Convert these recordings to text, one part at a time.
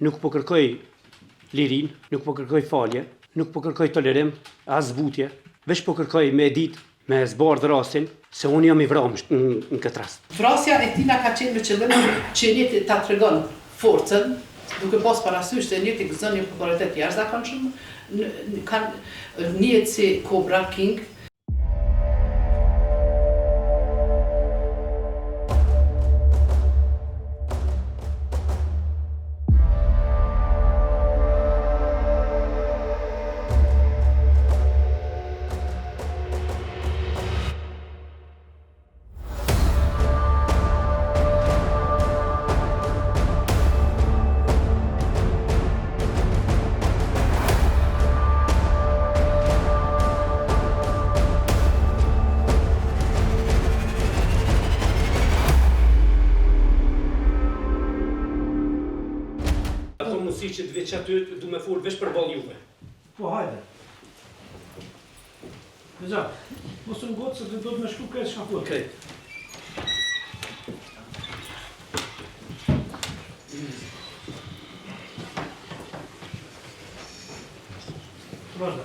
Nuk po kërkoj lirinë, nuk po kërkoj falje, nuk po kërkoj tolerim, as zbutje, veç po kërkoj me e ditë, me e zbardh rastin, se unë jam i vramë në këtë rast. Vrasja e tina ka qenë me qëllim që njëti ta tregon forcën, duke pas parasysh se njëti gëzon një popularitet të jashtëzakonshëm, kanë njihet si Cobra King. Ato mundësi që të veç aty, du me folë veç përballë juve. Po, hajde. Reza, mos u ngut se do të me shkru krejt çka fol. Krejt. Vazhdo.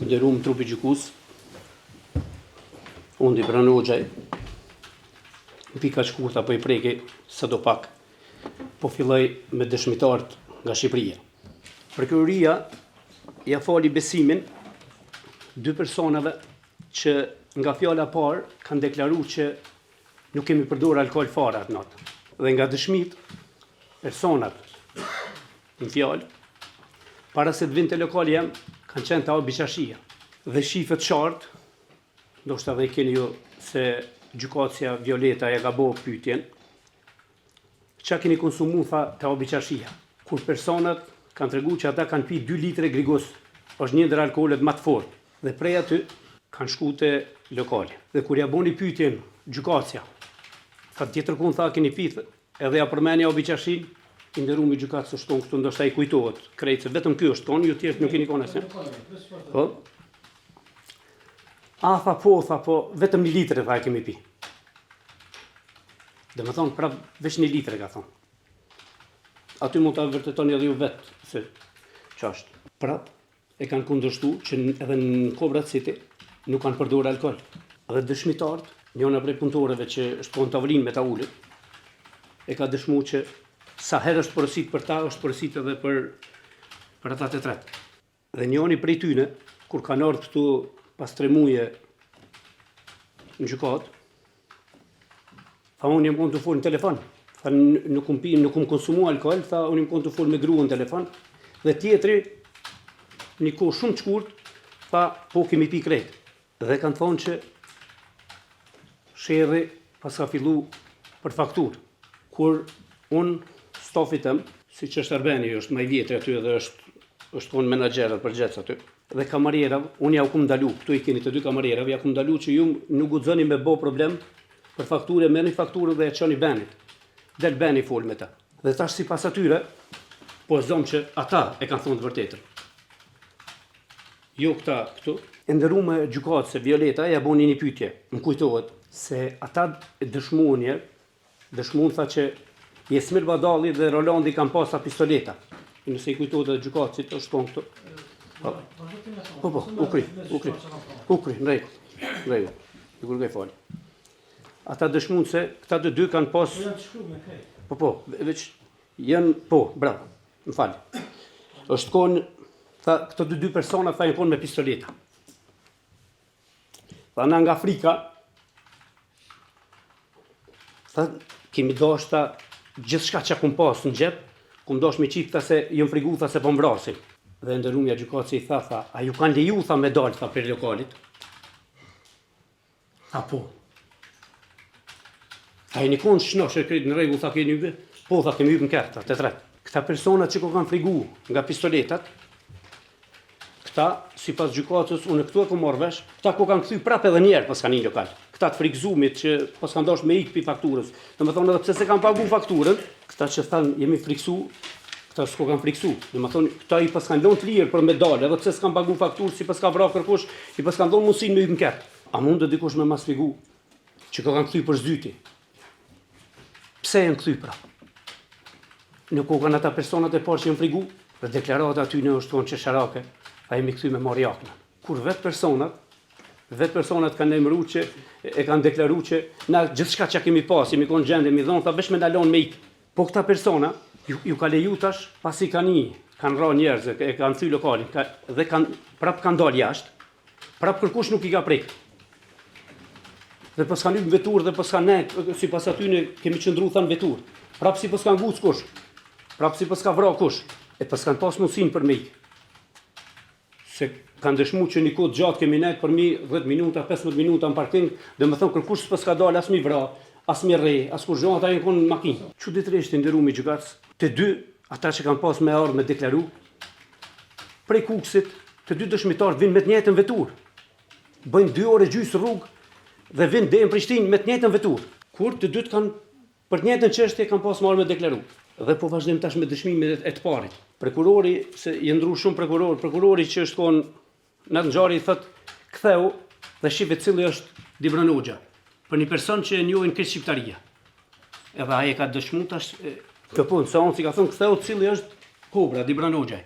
Nderum trupi gjykus, unë Dibran Hoxhaj, në pika të shkurta po i preki sado pak, po filloj me dëshmitarët nga Shqipëria. Prokuroria ia fali besimin dy personave që nga fjala e parë kanë deklaru që nuk kemi përdorë alkool fare atë natë. Dhe nga dëshmitë, personat në fjalë, para se të vinte lokali jem, kanë qenë te Abi Çarshia. Dhe shifet qartë, ndoshta dhe i keni ju se gjykatësja Violeta ja ka bo pyetjen, Ça keni konsumu tha te Abi Çarshia. Kur personat kanë tregu që ata kanë pi 2 litre Grey Goose, është një ndër alkoolet më të fortë. Dhe prej aty kanë shku te lokali. Dhe kur ja boni pyetjen gjykatësja, tha tjetërkun tha keni pi edhe ja përmeni Abi Çarshin, i nderumi gjykatës është kon këtu ndoshta i kujtohet krejt se vetëm ky është kon, ju tjerët nuk keni kon asnjë. Po. A tha po, tha po, vetëm një litre tha e kemi pi. Dhe me thonë, prap, veç një litre ka thonë. Aty mund ta vërtetoni edhe ju vetë se që është. Prap, e kanë kundërshtu që edhe në Cobra City nuk kanë përdorë alkool. Dhe dëshmitarët, njëna prej punëtorëve që është konë tavolinë me ta ulët, e ka dëshmu që sa herë është porosit për ta, është porosit edhe për, për ata të tretë. Dhe njoni prej tyne, kur kanë ardhur këtu pas tre muje në gjykatë, tha unë jam konë tu folë në telefon, tha nuk kum pi, nuk kum konsumu alkool, tha unë jam konë tu folë me gruën në telefon, dhe tjetri, një kohë shumë të shkurt, tha po kemi pi krejt. Dhe kanë thonë që sherri paska fillu për fakturë. Kur unë stafit tem, siç është Arbeni, është ma i vjetri aty dhe është është konë menaxher dhe përgjegjës aty. Dhe kamarierave, unë ja u kum ndalu, këtu i keni të dy kamarierave, ja kum ndalu që ju nuk guxoni me bo problem për fakturë, merrni fakturën dhe e çoni Benit. Del Beni fol me ta. Dhe tash sipas atyre, po e zëmë që ata e kanë thonë të vërtetën. Jo këta këtu. E nderume gjykatëse Violeta ja boni një pyetje, më kujtohet se ata dëshmuan një herë, dëshmuan tha që Jesmir Badalli dhe Rolandi kanë pas pistoleta. Nëse i kujtohet edhe gjykatësit, është konë këtu. Po, po, po, u kry, u kry, u kry, në rregull, në rregull, ju kërkoj falje. Ata dëshmuan se këta të dy kanë pas... Po, po, veç, janë, po, bravo, Më fal. Është kon tha këto dy dy persona tha janë kon me pistoleta. Tha na nga frika tha kemi dashta gjithçka që kum pas në xhep, kum dasht me qit tha se jam frigu tha se po m'vrasin. Dhe nderumja gjykatëse i tha tha, a ju kanë leju tha me dal tha prej lokalit? Tha po. Tha jeni konë shnosh e krejt në rregull, tha keni hypë? Po, tha kemi hypë në kerr, tha, të tre. Këta persona që ko kanë frigu nga pistoletat, këta, sipas gjykatës, unë këtu e kom marrë vesh, këta ko kanë kthy prapë edhe njerë pas kanë një lokal. Këta të frikzumit që pas kanë dasht me ikë pi fakturës. Domethonë edhe pse s'e kanë pagu fakturën, këta që thanë jemi friksu, këta s'ko kanë friksu. Domethonë, këta i pas kanë lonë të lirë për me dalë, edhe pse s'kanë pagu fakturë, s'i pas ka vra kërkush, i pas kanë dhonë mundësinë me hypë në kerr. A mundet dikush me ma shpjegu që ko kanë kthy për s'dyti? Pse janë kthy pra? Nuk u kanë ata personat e parë që janë frigu? Dhe deklarata atyne është konë qesharake, a jemi kthy me marrë jaknën. Kur vetë personat, vetë personat kanë emëru që e kanë deklaru që na gjithçka që kemi pas, jemi konë gjendje, mi dhonë, tha veç me na lonë me ikë. Po këta persona, ju, ju ka leju tash, pasi kanë hi, kanë ra njerëz, e kanë thy lokalin, ka, dhe kanë, prap kanë dalë jashtë, Prap kërkush nuk i ka prek. Dhe pas kanë në veturë dhe pas kanë nejt, sipas atyne kemi qëndru thanë veturë. Prap s'i paska nguc kush. Prap s'i paska vra kush. E pas kanë pas mundësinë për me ikë. Se kanë dëshmu që një kohë gjatë kemi nejt përmi 10 minuta, 15 minuta në parking, domethonë kërkush s'paska dalë as mi vra, as mi rre, as kurgjo, ata janë konë në makinë. Çuditërisht i nderumi gjykatës, të dy, ata që kanë pas me ardhë me deklaru, Prej Kukësit, të dy dëshmitarët vijnë me të njëjtën veturë. Bëjnë dy orë e gjysë rrugë dhe vijnë deri në Prishtinë me të njëjtën veturë. Kur të dytë kanë për të njëjtën çështje kanë pas me ardhë me deklaru. Dhe po vazhdojmë tash me dëshmimin e të parit. Prokurori, se janë ndru shumë prokurorë, prokurori që është konë në atë ngjarje i thotë ktheu dhe shife cili është Dibran Hoxha, për një person që e njohin krejt shqiptaria. Edhe ai e ka dëshmu tash këtë punë, seancë i ka thënë ktheu cili është Kobra Dibran Hoxha.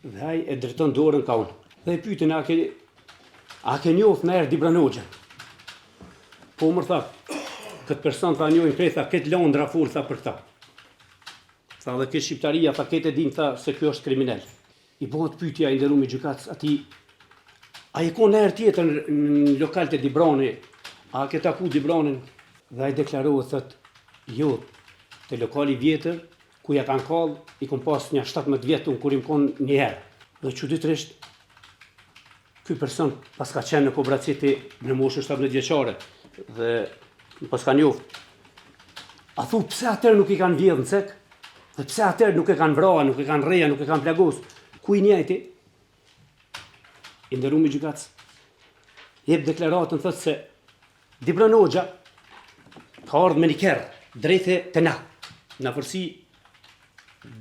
Dhe ai e drejton dorën ka unë. Dhe e pytin a ke a ke njoft najherë Dibran Hoxhën? Po më tha, këtë person tha njohin krejt, tha këtë Londra fol tha për këta. Tha dhe këtë shqiptaria, tha këtë e din, tha se ky është kriminal. I bëhet pyetja i nderumi gjykatës atij, a je kon najherë tjetër në lokal te Dibrani, a ke taku Dibranin? Dhe ai deklarohet, thot, jo, te lokali vjetër, ku ja kanë kall, i kom pas një 17 vjet unë kur jom kon një herë. Dhe çuditërisht, ky person paska qenë në Cobra City në moshën 17 vjeçare dhe më paska njoft. A thu pse atëherë nuk i kanë vjedhë në cek? Dhe pse atëherë nuk e kanë vra, nuk e kanë rreja, nuk e kanë plagos? Ku i njëjti? I nderumi gjykatës. Jep deklaratën thotë se Dibran Hoxha ka ardhë me një kerr drejt te na, në afërsi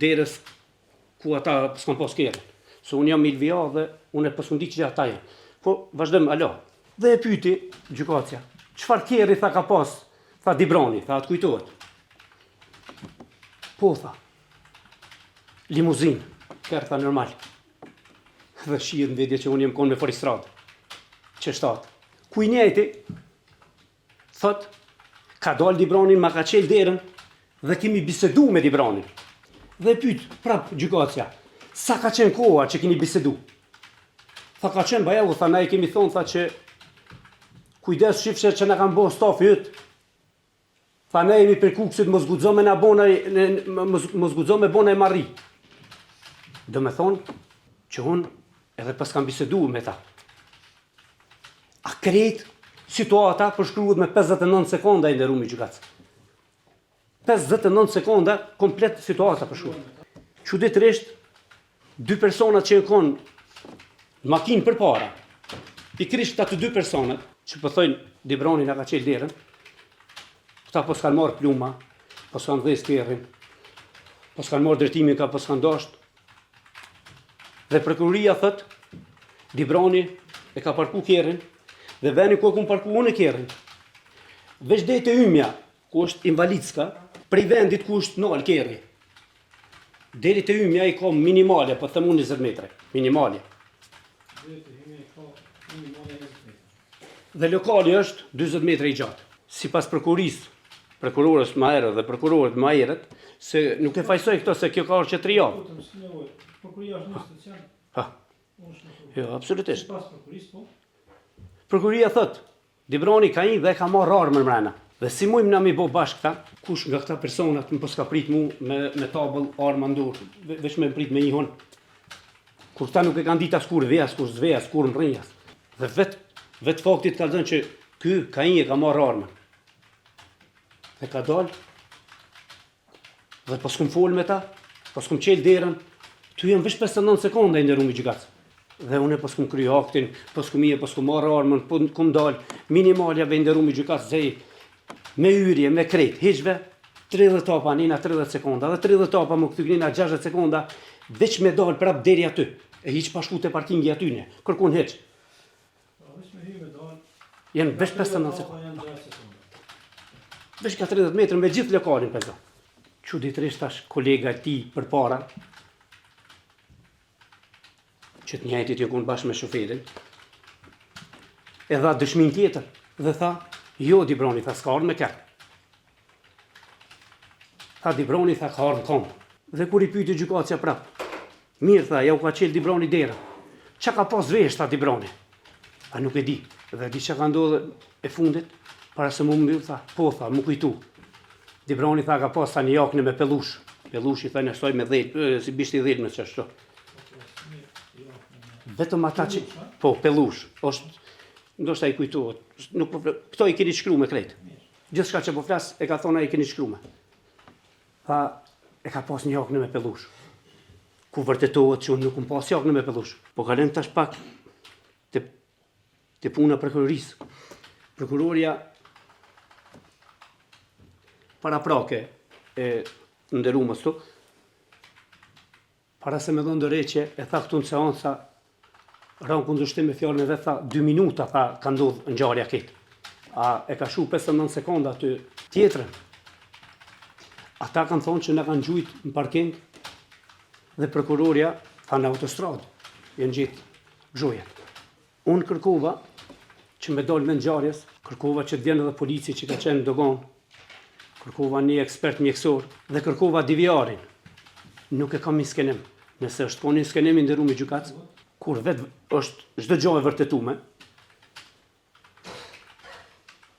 derës ku ata s'kan pas kerrin. Se unë jam Ilvia dhe unë e paskum ditë që ata janë. Po, vazhdojmë, alo. Dhe e pyti gjykatësja, çfarë kerri tha ka pas, tha Dibrani, tha a të kujtohet. Po, tha, limuzin, kerr tha normal. Dhe shihet në video që unë jem konë me fuoristradë, që shtatë. Ku i njëjti, thot, ka dalë Dibranin, ma ka qelë derën, dhe kemi bisedu me Dibranin. Dhe e pyt, prap gjykatësja, sa ka qenë koha që keni bisedu? Tha ka qenë bajahu, tha na i kemi thonë, tha që kujdes shifshe që na kanë bo stafi yt. Tha ne jemi prej Kukësit, mos guxo me na bo naj, mos, mos guxo me bo naj marri. Domethonë, që unë edhe pas kam bisedu me ta. A krejt situata përshkruhet me 59 sekonda i nderumi gjykatës. 59 sekonda komplet situata përshkruhet. Çuditërisht, dy personat që janë konë në makinë përpara, pikërisht këta të dy personat, që po thojnë Dibrani na ka çelë derën, këta po s'kanë marrë pluma, po s'kanë dhez kerrin, po s'kanë marrë drejtimin ka po s'kanë dasht. Dhe prokuroria thot, Dibrani e ka parku kerrin, dhe veni ku e kum parku unë kerrin. Veç deri te ymja, ku është invalidska, prej vendit ku është nalë kerri. Deri te ymja i ka minimale, po them unë 20 metre, minimale. Deri te ymja i ka minimale 20 metre. Dhe lokali është 40 metre i gjatë. Sipas prokurorisë, prokurores më herët dhe prokurorët më herët, se nuk e fajsoj këto se kjo ka ardhur që tri javë. Prokuroria është një institucion. Ha. Jo, absolutisht. Sipas prokurorisë, po. Prokuroria thotë, Dibrani ka hi dhe e ka marrë armën mrena. Dhe si mujmë na mi bo bashkë këta, kush nga këta personat më paska prit mu me, me tabëll arma në dorë, veç me prit me i hon. Kur këta nuk e kanë ditë as kur ve, as kur s've, as kur mrri, as. Dhe vetë vet fakti të kallzon që ky ka hi e ka marrë armën. Dhe ka dalë, Dhe po s'kum fol me ta, po s'kum çel derën, ty janë veç 59 sekonda i nderumi gjykatës. Dhe unë po s'kum kry aktin, po s'kum hi, po s'kum marrë armën, po kum dal, minimalja be i nderumi gjykatës zej, me hyrje, me krejt, hiqve, 30 hapa nina 30 sekonda, dhe 30 hapa më kthy nina 60 sekonda, veç me dal prap deri aty, e hiq pa shku te parkingi atyne, kërkun hiq. Po, veç me hy me dal. Janë veç 59 sekonda. Veç ka 30 metra me gjithë lokalin pe zë. Çuditërisht tash kolega e tij përpara, që të njëjtit jon konë bashkë me shoferin, e dha dëshmin tjetër dhe tha, jo Dibroni, tha s'ka ardhë me kerr. Tha Dibroni, tha ka ardhë në komë. Dhe kur i pyti gjykatësja prap, mirë tha, ja u ka qelë Dibroni derën. Qa ka pas vesh, tha Dibroni? A nuk e di. Dhe di çka ka ndodhë e fundit, para se mu mbyll, tha, po, tha, mu kujtu. Dibroni, tha, ka pas tha një jakne me pellush. Pellush i tha në soj me dhel, si bishti dhelmës që ashtu. Vetëm ata që... Po, pellush. është, ndoshta i kujtohet. Nuk po, këto i keni shkru me krejt. Gjithçka që po flas, e ka thonë ai i keni shkru me. Tha, e ka pas një jakne me pellush. Ku vërtetohet që unë nuk kam pas jakne me pellush. Po kalojmë tash pak te, te puna prokurorisë. Prokuroria paraprake e nderumes tu, Para se me dhënë dorëheqje, e tha këtu në seanca, ra në kundërshtim me fjalën e vet, tha 2 minuta tha ka ndodhur ngjarja këtë. A e ka shu 59 sekonda aty tjetrën. Ata kanë thonë që na kanë gjujt në parking dhe prokuroria tha në autostradë, janë gjetë gjojet. Unë kërkova që me dalë në ngjarjes, kërkova që të vjen edhe polici që ka qenë në doganë, kërkova një ekspert mjekësor dhe kërkova DVR-in. Nuk e kam inskenim. Nëse është konë inskenim i nderumi gjykatës, kur vetë është çdo gjë e vërtetume,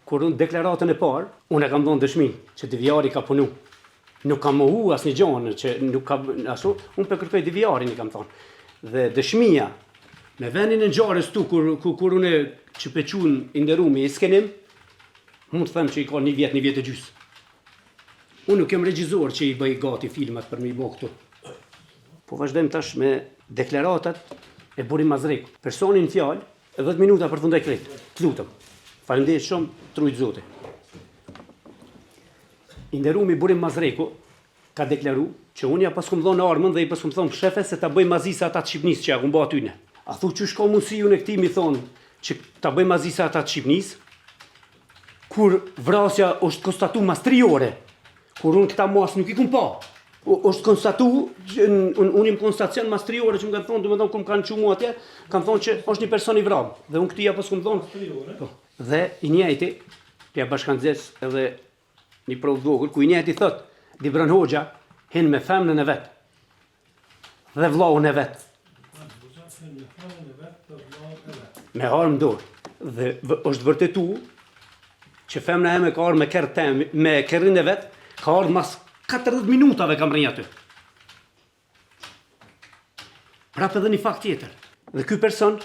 kur unë deklaratën e parë, unë e kam dhënë dëshmi që DVR-i ka punu. Nuk kam mohu asnjë gjë në që nuk ka ashtu, unë po kërkoj DVR-in i kam thonë. Dhe dëshmia me vendin e ngjarjes tu kur kur, kur unë që pe qun i nderumi inskenim, mund të them që i ka një vjet, një vjet e gjysë. Unë nuk jam regjizor që i bëj gati filmat për me i bo këtu. Po vazhdojmë tash me deklaratat e Burim Mazrekut. Personi në fjalë, 10 minuta përfundoj krejt. Të lutem. Faleminderit shumë, t'rujt Zoti. I nderumi Burim Mazreku ka deklaru që unë ja paskum dhonë armën dhe i paskum thonë shefe se ta bëj ma zi se ata të Shqipnisë që ja kum bo atyne. A thu qysh ka mundësi unë e këtij mi thonë që ta bëj ma zi se ata të Shqipnisë, kur vrasja është konstatu mas 3 ore, kur unë këta mas nuk i kum pa. U- është konstatu, që n- unë unë jam konstacion mas 3 ore që më kanë thonë, domethënë kur më kanë çu mua atje, kanë thonë që është një person i vrarë dhe unë këtij ja paskum thonë. Po. Dhe i njëjti, pja bashkanxes edhe një provë të vogël, ku i njëjti thot, Dibran Hoxha hin me femnën e vet dhe vllaun e vet. Me armë dorë. Dhe është vërtetu që femna eme ka ardhë me kerr tem, me kerrin e vet, ka ardhë mas 40 minutave kam rri aty. Prap edhe një fakt tjetër. Dhe ky person,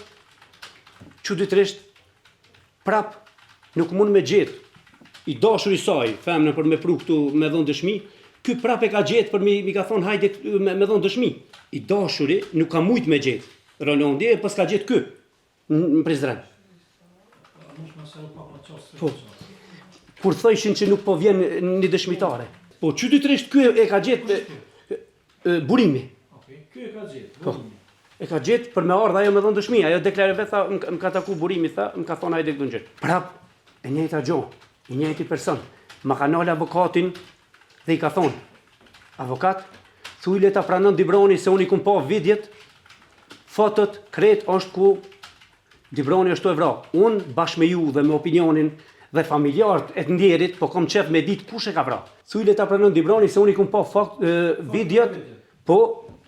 çuditërisht, prap nuk mund me gjetë i dashur i saj, femnën për me pru këtu me dhonë dëshmi, ky prap e ka gjetë për mi, mi ka thonë hajde me, me dhonë dëshmi. I dashuri nuk ka mujt me gjetë. Rolandi e pas ka gjetë ky në Prizren. Po. Kur thojshin që nuk po vjen një dëshmitare. Po çuditërisht ky e ka gjetë Burimi. Okej, ky e ka gjetë, po. burimi. Po. E ka gjetë për me ardhë ajo me dhënë dëshmi, ajo deklaroi vetë, tha, më, më ka taku burimi, tha, më ka thonë hajde këtu në gjë. Prap, e njëjta gjo, i njëjti person, ma ka nalë avokatin dhe i ka thonë, avokat, thuj le ta pranon Dibroni se unë i kum pa videot, fotot, krejt është ku Dibroni është tu e vra. Unë bashkë me ju dhe me opinionin dhe familjarët e të ndjerit, po kom qef me ditë kush e ka vra. Thuj le ta pranon Dibroni se unë i kom pa fakt, e, videot, po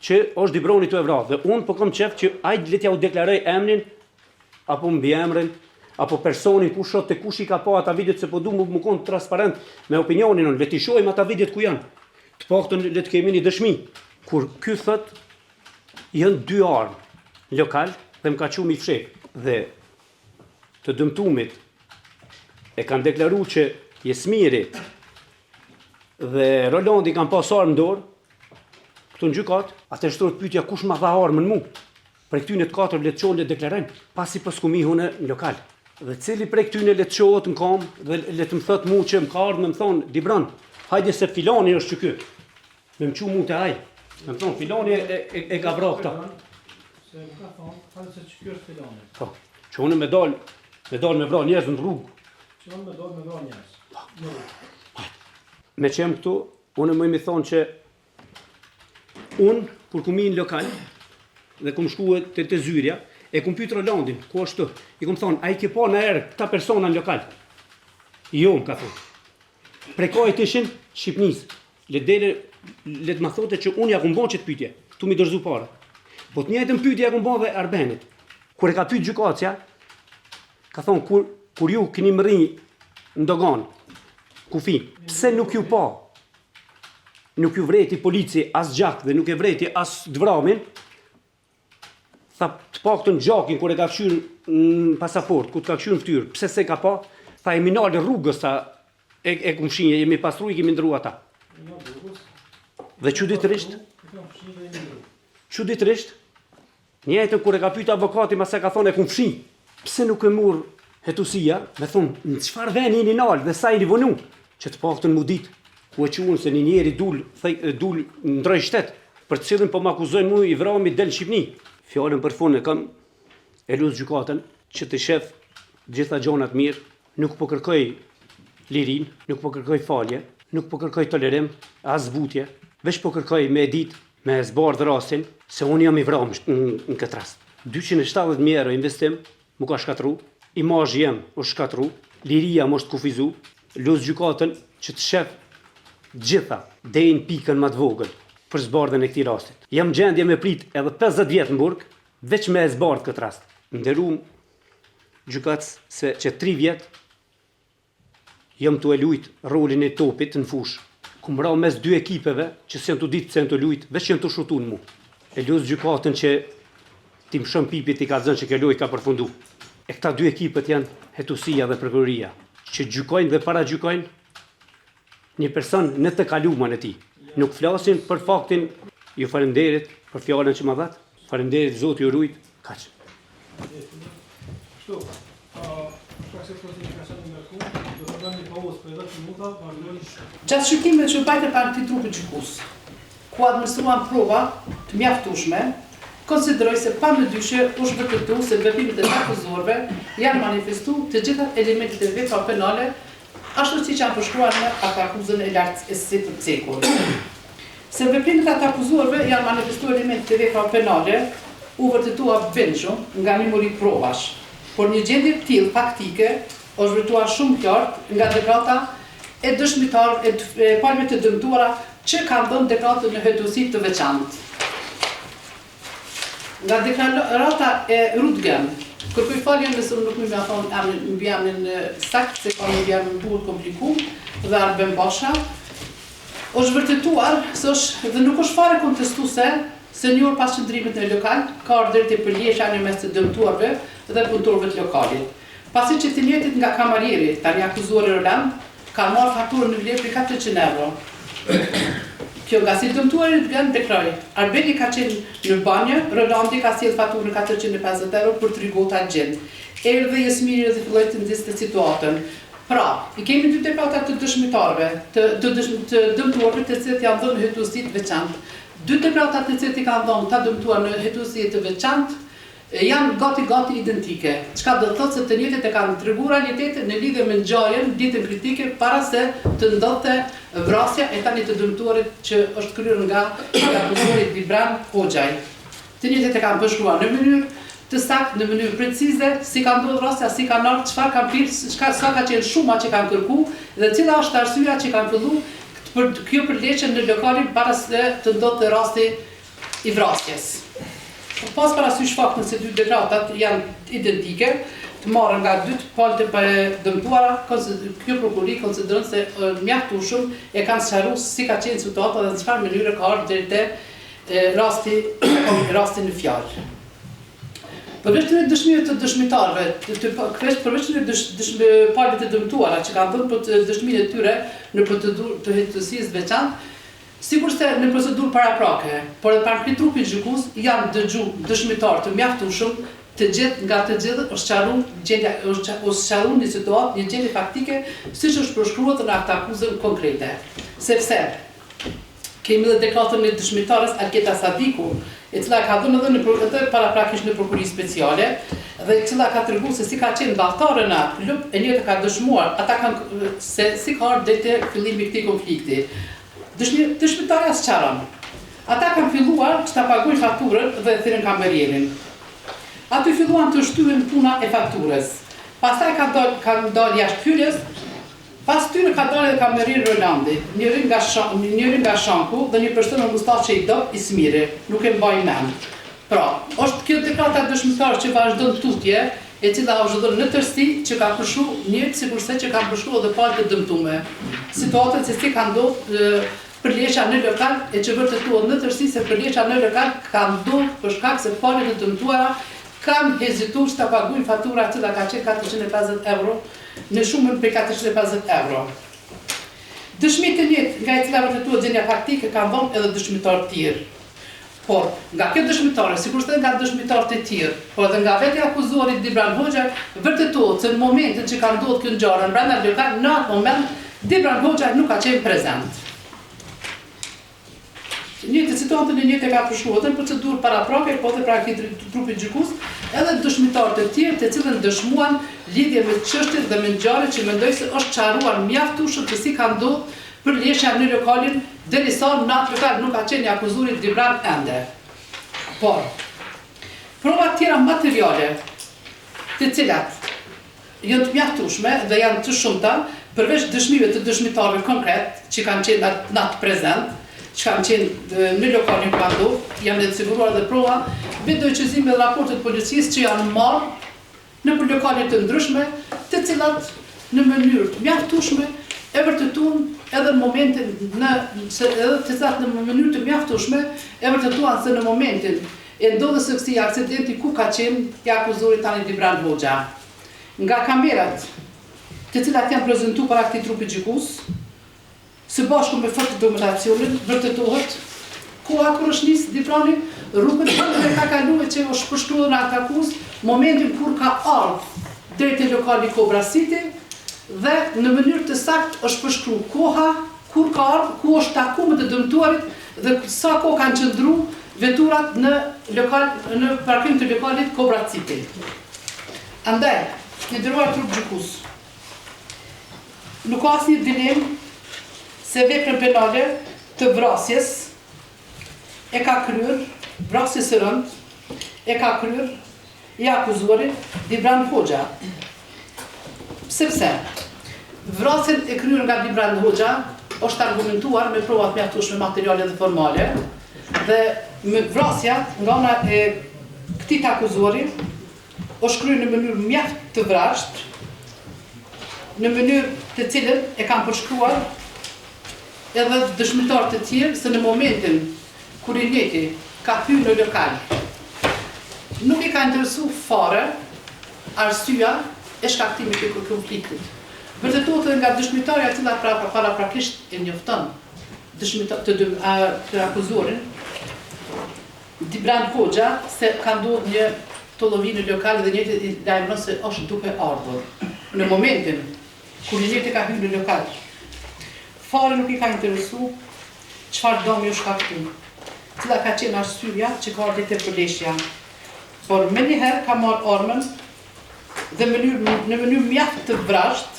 që është Dibroni tu e vra dhe unë po kom qef që ai le t'ja u deklaroj emrin apo mbiemrin apo personin kush është te kush i ka pa ata videot se po du mu, mu kon transparent me opinionin unë, le t'i shohim ata videot ku janë. Të paktën le të kemi një dëshmi. Kur ky thot Janë dy armë në lokal dhe më ka çu mi fsheh. Dhe të dëmtumit e kanë deklaru që Jesmiri dhe Rolandi kanë pas armë në dorë, këtu në gjykatë, atëherë shtrohet pyetja kush ma dha armën mu? Prej këtyne të katër le të çohen le të deklarojnë, pasi po s'kum hi unë në lokal. Dhe cili prej këtyne le të çohet në kam dhe le të më thotë mu që më ka ardhë me më thonë, Dibran, hajde se filani është që ky. Me më qu mu te ai. Me më thonë, filani e, e, e ka vra këta. Se më ka thonë, hajde se që kjo është filani. Po, që unë me dal, me dal me vra njerëz në rrugë. Që unë me dal me vra njerëz. Po. Në rrugë. Meqë jam këtu, unë muj me thonë që unë, kur kum hi në lokal, dhe kum shku te, te zyrja, e kum pyet Rolandin, ku është tu? I kum thonë, a i ke pa naherë këta persona në lokal? Jo, më ka thonë. Prej kahit ishin Shqipnis. Le dele, le të ma thote që unë ja kum bo qëtë pyetje, tu m'i dorëzu pare. Po të njëjtën pyetje ja kum bo dhe Arbenit. Kur e ka pyet gjykatësja, ka thonë kur kur ju keni mrri në doganë, kufi, pse nuk ju pa? Nuk ju vrejti polici as gjak dhe nuk e vrejti as të vramin, Tha, të paktën gjakin kur e ka kqyrë në pasaport, kur të ka kqyrë në fytyrë, pse s'e ka pa? Tha, jemi nalë rrugës, tha, e, e kum fshi, jemi pastru, i kemi ndru ata. Dhe çuditërisht, çuditërisht, njëjtën kur e ka pyet avokati, masi ka thonë e kum fshi, pse nuk e mur hetusia, me thonë, në çfarë veni jeni nalë dhe sa jeni vonu, që të paktën mu ditë, ku e çuan se një njeri dul, thej, dul ndroj shtet, për të cilin po më akuzojnë mu i vrami del në Shqipni. Fjalën për fund e kam e lus gjykatën që të shef gjitha gjonat mirë, nuk po kërkoj lirinë, nuk po kërkoj falje, nuk po kërkoj tolerim, as zbutje, veç po kërkoj me e ditë, me e zbardh rastin, se unë jam i vramë në, në këtë rast. 270.000 euro investim, M'u ka shkatrru, imazhi jem është shkatrru, liria më është kufizu, lus gjykatën që të shef gjitha deri në pikën më të vogël për zbardhjen e këtij rastit. Jam gjendje me prit edhe 50 vjet në burg, veç me e zbardh këtë rast. Nderum gjykatës se që 3 vjet Jam tu e lujt rolin e topit në fushë. Kum ra mes dy ekipeve që s'janë tu ditë pse janë tu lujt, veç janë tu shutu në mu. E lus gjykatën që t'i mshon pipit t'i kallzon që kjo lojë ka përfundu. E këta dy ekipet janë hetusia dhe prokuroria, që gjykojnë dhe paragjykojnë një person në të kalumen e tij. Nuk flasin për faktin, ju faleminderit për fjalën që ma dhatë, faleminderit Zoti ju rujt, kaq. Kështu, shkak se procesi ka qenë ngarku, do të bëjmë një pauzë për 10 minuta, vazhdojmë. Gjatë shqyrtimeve që u mbajtën para këtij trupi gjykues, ku administruan prova të mjaftueshme, konsideroj se pa mëdyshje është vërtetu se në veprimet e të akuzuarve janë manifestu të gjitha elementet e veprave penale ashtu siç janë përshkruar në aktakuzën e lartë e sipërcekur. Se në veprimet e të akuzuarve janë manifestuar elementet e veprave penale u vërtetua bindshëm nga një mori provash, por një gjendje e tillë faktike është vërtetuar shumë qartë nga deklarata e dëshmitarëve e palëve të dëmtuara që kanë dhënë deklaratë në hetuesi të veçantë. Nga deklarata e Rutgen, kërkoj falje nëse unë nuk muj me thonë emrin, mbiemrin sakt, se ka një mbiemër bukur të komplikum, dhe Arben Basha, është vërtetuar se është dhe nuk është fare kontestuese se një orë pas qëndrimit në lokal ka ardhur deri te përleshja në mes të dëmtuarve dhe punëtorëve të lokalit. Pasi që të njëjtit nga kamarieri, tani akuzuari Roland, Kanë marrë faturën në vlerë prej 400 euro. Kjo ngase i dëmtuari Rutgen deklaroi, Arbeni ka qenë në banjë, Rolandi ka sjellë faturën 450 euro për tri gota xhin. Erdhi Jesmiri dhe filloi të nxiste situatën. Pra, i kemi dy deklarata të dëshmitarëve, të, të, të dëmtuarve të cilët janë dhënë në hetuesi të veçantë. Dy deklarata të cilët i kanë dhënë të dëmtuar në hetuesi të veçantë, Janë gati gati identike, çka do të thotë se të njëjtit e kanë treguar realitetin në lidhje me ngjarjen ditën kritike para se të ndodhte vrasja e tani të dëmtuarit që është kryer nga i akuzuari Dibran Hoxhaj. Të njëjtit e kanë përshkruar në mënyrë të saktë, në mënyrë precize, si ka ndodhur vrasja, si kanë ardhur, çfarë kanë pirë, çka sa ka qenë shuma që kanë kërku dhe cila është arsyeja që kanë fillu për kjo përleshje në lokalin para se të ndodhte rasti i vrasjes. Pas parasysh faktin se dy deklaratat janë identike, të marra nga dy të palët e dëmtuara, kjo prokurori konsideron se mjaftueshëm e kanë sqaruar si ka qenë situata dhe në çfarë mënyre ka ardhur deri te rasti rasti në fjalë. Përveç këtyre dëshmive të dëshmitarëve, të, të, përveç këtyre dësh, dëshmi, palëve të dëmtuara që kanë dhënë dëshminë e tyre në procedurë të hetuesisë së veçantë, Sikurse në procedurë paraprake, por edhe para këtij trupi gjykues janë dëgju dëshmitarë të mjaftueshëm, të gjithë nga të gjithë është sqaru gjendja është sqaru një situatë, një gjendje faktike siç është përshkruar edhe në aktakuzën konkrete. Sepse kemi edhe deklaratën e dëshmitares Alketa Sadiku, e cila ka dhënë edhe në edhe paraprakisht në Prokurori Speciale. dhe e cila ka tregu se si ka qenë valltare në atë klub, e njëjta ka dëshmuar, ata kanë se si ka ardhur deri te fillimi i këtij konflikti. Dëshmi, dëshmitarja sqaron. Ata kanë filluar që ta paguajnë faturën dhe e thirrën kamerierin. Aty filluan të shtyhen puna e faturës. Pastaj ka dal, kanë dalë jashtë hyrjes, pas tyre ka dalë edhe kamerieri Rolandi, njëri nga njëri nga Shanku dhe një person me mustaqe i dobët Ismiri, nuk e mbaj mend. Pra, është kjo deklarata e dëshmitarit që vazhdon tutje, e cila është dhënë në tërësi që ka përshkru njëjtë sikurse që kanë përshkru edhe palët e dëmtume situatën se si ka ndodhur përleshja në lokal e që vërtetohet në tërësi se përleshja në lokal ka ndodhur për shkak se palët e dëmtuara kanë hezituar që ta paguajnë fatura e cila ka qenë 450 euro në shumën prej 450 euro. Dëshmi të njëjtë nga e cila vërtetohet gjendja faktike kanë dhënë edhe dëshmitarë tjerë. Por, nga kjo dëshmitare, sikurse edhe nga dëshmitarët e tjerë, por edhe nga vetë i akuzuari Dibran Hoxhaj, vërtetohet se në momentin që ka ndodhur kjo ngjarje brenda lokal, në atë moment Dibran Hoxhaj nuk ka qenë prezent. Njëjtë situatën e njëjtë e ka përshkruar edhe në procedurë paraprake, po edhe para këtij trupi gjykues, edhe dëshmitarët e tjerë të cilët dëshmuan lidhje me çështjen dhe me ngjarjet që mendoj se është sqaruar mjaftueshëm se si ka ndodhur përleshja në lokalin derisa në atë lokal nuk ka qenë i akuzuari Dibran ende. Por, provat tjera materiale, të cilat janë të mjaftueshme dhe janë të shumta, përveç dëshmive të dëshmitarëve konkret që kanë qenë në atë prezent, që kanë qenë në lokalin ku ka ndodhur, janë edhe siguruar edhe prova, videoincizime dhe raporte të policisë që janë marrë nëpër lokale të ndryshme, të cilat në mënyrë të mjaftueshme e vërtetuan edhe në momentin në se edhe të cilat në mënyrë të mjaftueshme e vërtetuan se në momentin e ndodhjes së këtij aksidenti ku ka qenë i akuzuari tani Dibran Hoxha. Nga kamerat të cilat janë prezentuar para këtij trupi gjykues, Së bashku me fotodokumentacionin vërtetohet koha kur është nisë Dibrani, rrugën ku e ka kalu e që është përshkruar në aktakuzë, momentin kur ka ardhë deri te lokali Cobra City dhe në mënyrë të saktë është përshkru koha kur ka ardhë, ku është taku me të dëmtuarit dhe sa kohë kanë qëndru veturat në lokal në parkim të lokalit Cobra City. Andaj, i nderuar trup gjykues, Nuk ka asnjë dilemë se veprën penale të vrasjes e ka kryer, vrasjes së rëndë, e ka kryer i akuzuari Dibran Hoxha. Sepse vrasjen e kryer nga Dibran Hoxha është argumentuar me prova të mjaftueshme materiale dhe formale dhe me vrasja nga ana e këtij të akuzuari është kryer në mënyrë mjaft të vrazhdë, në mënyrë të cilën e kanë përshkruar edhe dëshmitarë të tjerë se në momentin kur i njëjti ka hyrë në lokal, nuk i ka interesu fare arsyeja e shkaktimit të konfliktit. Vërtetohet edhe nga dëshmitarja e cila pra, paraprakisht e njofton dëshmitar të, të akuzuarin Dibran Hoxha se ka ndodhur një tollovi në lokal dhe njëjti i lajmëron se është duke ardhur. Në momentin kur i njëjti ka hyrë në lokal, fare nuk i ka interesu çfarë dëmi u shkaktu, cila ka qenë arsyeja që ka ardhur te përleshja. Por menjëherë ka marrë armën dhe mënyrë, në mënyrë mjaft të vrazhdë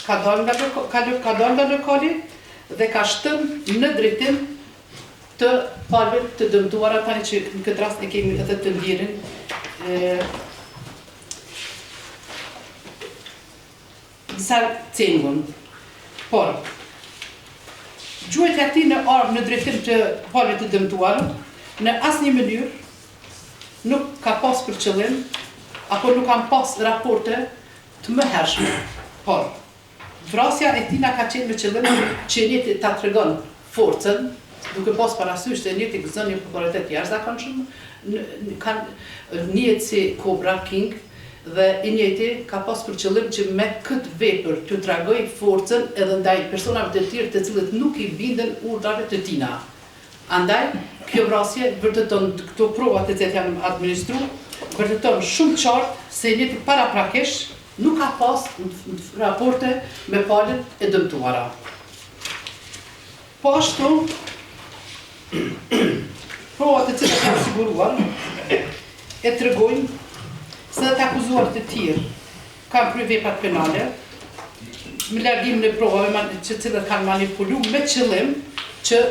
ka dalë nga ka, ka dalë nga lokali dhe ka shtënë në drejtim të palëve të dëmtuara tani që në këtë rast e kemi edhe të ndjerin Visar Cengun. Por, gjuajtja e tij me armë në drejtim të palëve të dëmtuara, në asnjë mënyrë nuk ka pas për qëllim apo nuk kanë pas raporte të mëhershme. Por, Vrasja e tina ka qenë me qëllim që i njëjti ta tregon forcën, duke pas parasysh se i njëjti gëzon një popularitet të jashtëzakonshëm, kanë njihet si Cobra King dhe i njëjti ka pas për qëllim që me këtë vepër t'ju tregojë forcën edhe ndaj personave të tjerë të cilët nuk i binden urdhrave të tina. Andaj, kjo vrasje vërteton këto prova të cilat janë administru, vërteton shumë qartë se i njëjti paraprakisht Nuk ka pas raporte me palët e dëmtuara. Po ashtu, provat të cilat janë siguruar e tregojnë se dhe të akuzuarit e tjerë kanë kryer veprat penale me largimin e provave që cilët kanë manipulu me qëllim që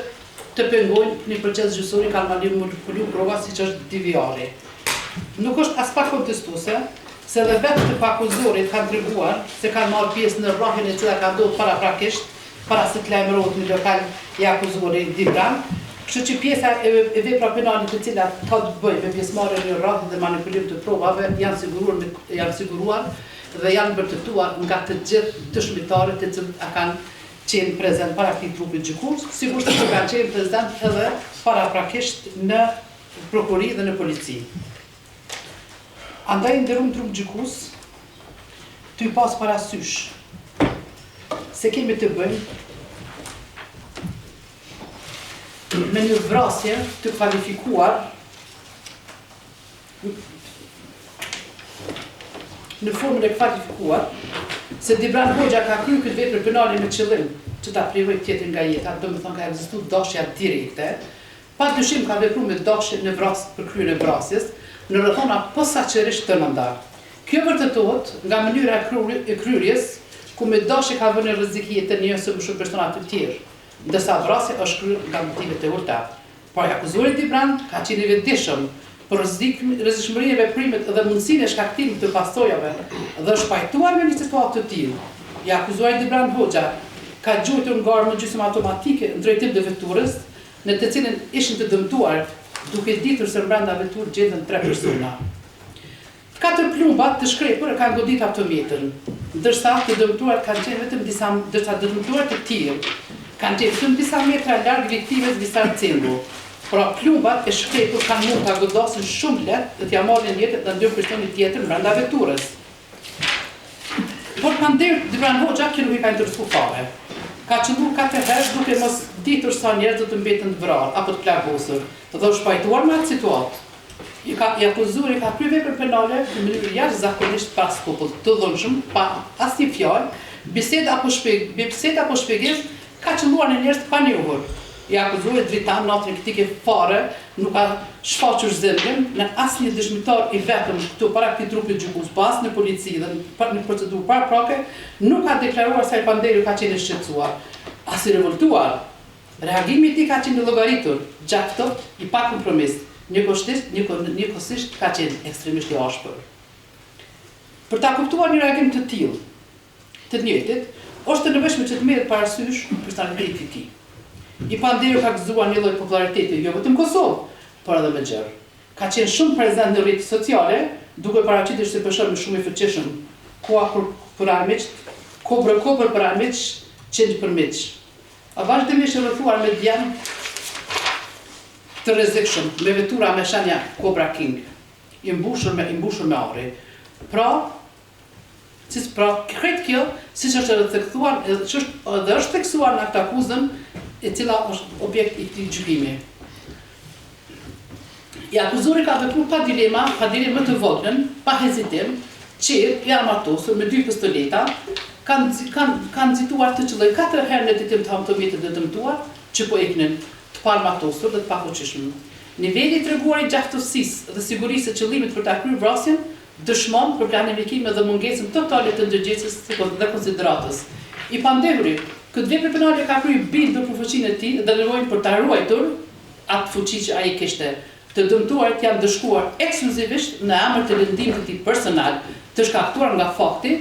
të pengojnë një proces gjyqësor i kanë manipulu prova siç është DVR-i. Nuk është aspak kontestuese se edhe vetë të akuzuarit kanë treguar se kanë marrë pjesë në rrahjen e cila ka ndodhur paraprakisht para se të lajmërohet në lokal i akuzuari Dibran, kështu që pjesa e e vepra penale të cilat ka të bëjë me pjesëmarrje në rrahje dhe manipulim të provave janë siguruar me janë siguruar dhe janë vërtetuar nga të gjithë dëshmitarët të cilët a kanë qenë prezent para këtij trupi gjykues, sikurse që kanë qenë prezent edhe paraprakisht në prokurori dhe në polici. Andaj i nderum trup gjykues, tuj pas parasysh se kemi të bëjmë me një vrasje të kualifikuar në formën e kualifikuar se Dibran Hoxha ka kryer këtë vepër penale me qëllim që ta privojë tjetrin nga jeta, domethënë ka ekzistu dashja direkte, Pa dyshim ka vepru me dashje në vras për kryerjen e vrasjes, në rrethana posaçërisht të rënda. Kjo vërtetohet nga mënyra e kryerjes, ku me dashje ka vënë në rrezik jetën një ose më shumë persona të tjerë, ndërsa vrasja është kryer nga motive të ulëta. Por i akuzuari Dibran ka qenë i vetëdijshëm për rrezikshmërinë e veprimit dhe mundësinë e shkaktimit të pasojave dhe është pajtuar me një situatë të tillë. I akuzuari Dibran Hoxha ka gjuajtur nga armë gjysmë automatike në drejtim të veturës, në të cilën ishin të dëmtuarit, duke ditur se brenda veturë gjenden tre persona. Katër plumba të shkrepur e kanë goditur automjetin, ndërsa të dëmtuarit kanë qenë vetëm disa ndërsa të dëmtuarit të tjerë kanë qenë vetëm disa metra larg viktimës Visar Cengu. Pra plumbat e shkrepur kanë mund ta godasin shumë lehtë dhe t'ia marrin jetën edhe ndonjë personi tjetër brenda veturës. Por të pandehurit Dibran Hoxha kjo nuk i ka interesu fare. Ka qëllu katër herë duke mos ditur sa njerëz do të mbeten të vrarë apo të plagosur dhe është pajtuar me atë situatë. I ka i akuzuari ka kryer vepër penale në mënyrë jashtëzakonisht pa skrupull, të dhunshëm, pa asnjë fjalë, bisedë apo shpjeg, bisedë apo shpjegim, Ka qëlluar në njerëz të panjohur. I akuzuari Dritan natën kritike fare nuk ka shfaqur zemërim në asnjë dëshmitar i vetëm këtu para këtij trupi gjykues, po as në polici dhe në procedurë paraprake nuk ka deklaruar se i pandehuri ka qenë i shqetësuar, as i revoltuar. Reagimi i tij ka qenë i llogaritur, gjakftohtë, i pakompromis, njëkohësisht njëkohësisht ka qenë ekstremisht i ashpër. Për ta kuptuar një reagim të tillë, të njëjtit, është e nevojshme që të merret parasysh personaliteti i tij. I pandehuri ka gëzuar një lloj popullariteti jo vetëm në Kosovë, por edhe më gjerë. Ka qenë shumë prezent në rrjetet sociale, duke paraqitur si person shumë i fuqishëm, koa për, për armiqtë, kobrë kobrë për armiq, qengj për miq. Vazhdimisht i rrethuar me djem të rrezikshëm, me vetura me shenja Cobra King, i mbushur me i mbushur me ari. Pra, Si pra, krejt kjo, siç është edhe theksuar, edhe që është edhe është theksuar në aktakuzën e cila është objekt i këtij gjykimi. I akuzuari ka vepruar pa dilema, pa dilemë më të voglën, pa hezitim, qetë, i armatosur me dy pistoleta, kanë kanë kanë nxituar të qëllojë katër herë në drejtim të automjetit të dëmtuar që po iknin, të paarmatosur dhe të pafuqishëm. Niveli i treguar i gjakftohtësisë dhe sigurisë së qëllimit për ta kryer vrasjen dëshmon për planifikimin dhe mungesën totale të ndërgjegjes dhe konsideratës. I pandehuri, këtë vepër penale e ka kryer i bindur për fuqinë e tij dhe nevojën për ta ruajtur atë fuqi që ai kishte. Të dëmtuarit janë ndëshkuar ekskluzivisht në emër të lëndimit të tij personal, të shkaktuar nga fakti